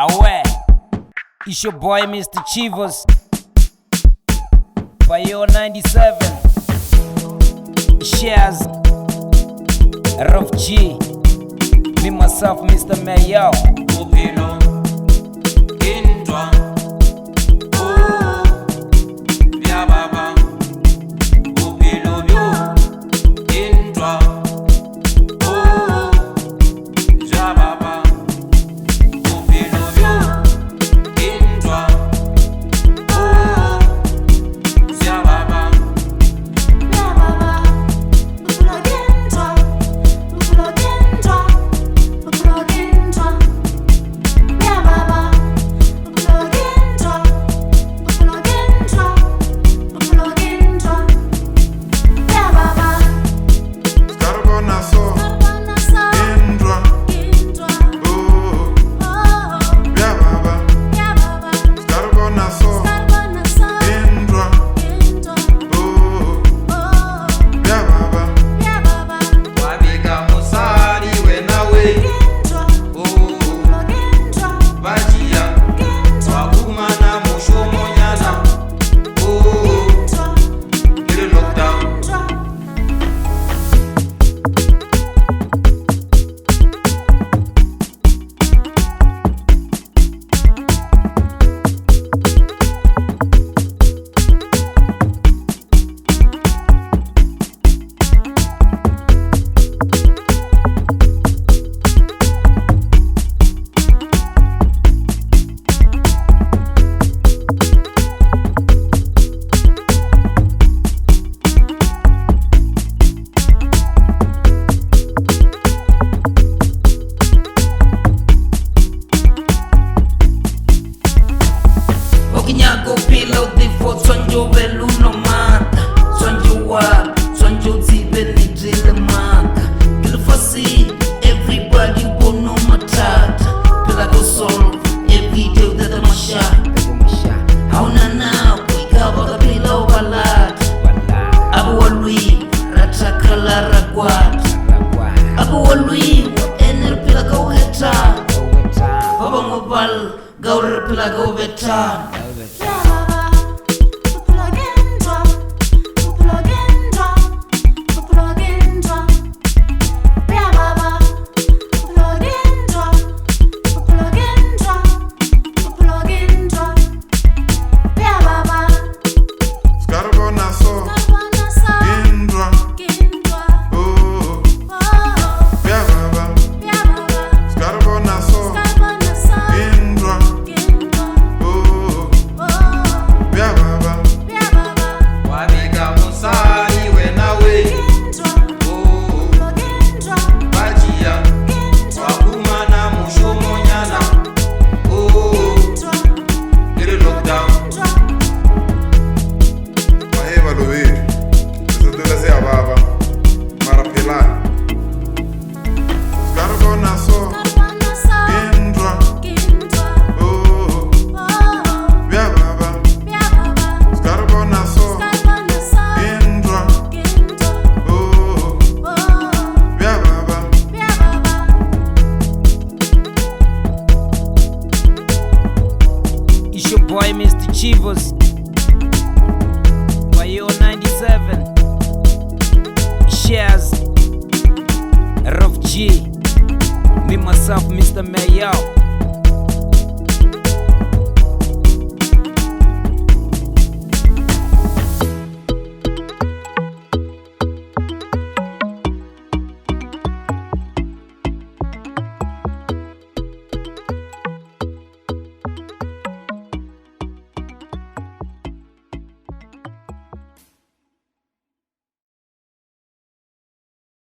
Aware. It's your boy Mr. Chivos. Bayo 97. Shares. Ruff G. Me myself, Mr. Mayo. Bophelo ke ntwa, oh, bja baba. Bophelo bjo ke ntwa, oh, bja baba. Bophelo bjo ke ntwa, oh, bja baba. Bja baba, bophelo ke ntwa, bophelo ke ntwa, bophelo ke ntwa. Bja baba, bophelo ke ntwa, bophelo ke ntwa, bophelo ke ntwa. Bja baba, Ska re bona so, bona so, ke ntwa, ke ntwa, oh, oh, bja baba. bja baba, Ska re bona so, bona so, ke ntwa, ke ntwa, oh, oh, bja baba. bja baba, Wa beka mosadi wena we, ke ntwa, oh, bophelo ke ntwa, ba tšea ke ntwa, wa humana mošomonyana, oh, ntwa, ke le lockdown. ntwa. O ke nyaka o phela o tefo tshwantse o be le o no mata tshwantse wa tshwantse o tsebe nnete le maaka ke lefaseng everybody bono mathata phela ko solve everyday o tata mašaka ga ona nako e ka ba ka phela o balata a bo wa lwewa ra thakgala ra kwata a bo wa lwewa ene re phela ka o kgethana ba bangwe ba lla ka gore re phela ka o bethana. Bja baba, bophelo ke ntwa, bophelo ke ntwa, bophelo ke ntwa. Bja baba, bophelo ke ntwa, bophelo ke ntwa, bophelo ke ntwa. Bja baba, Ska re bona so, bona so, ke ntwa, ke ntwa, oh, oh, bja baba. bja baba, Ska re bona so, bona so, ke ntwa, ke ntwa, oh, oh, bja baba. bja baba, Wa beka mosadi wena we, ke ntwa, oh, bophelo ke ntwa, ba tšea ke ntwa, wa humana mošomonyana, oh, ntwa, ke le lockdown. ntwa. Mahe balobedu, re se dula se a baba, mara phelang. Ska re bona so, Bona so, ke ntwa, ke ntwa, oh, oh, bja baba. bja baba, Ska re bona so, bona so, ke ntwa, ke ntwa, oh, oh, bja baba. bja baba. It's your boy Mr. Chivos. Bayo 97. Shares. Ruff G. Me myself, Mr. Mayo.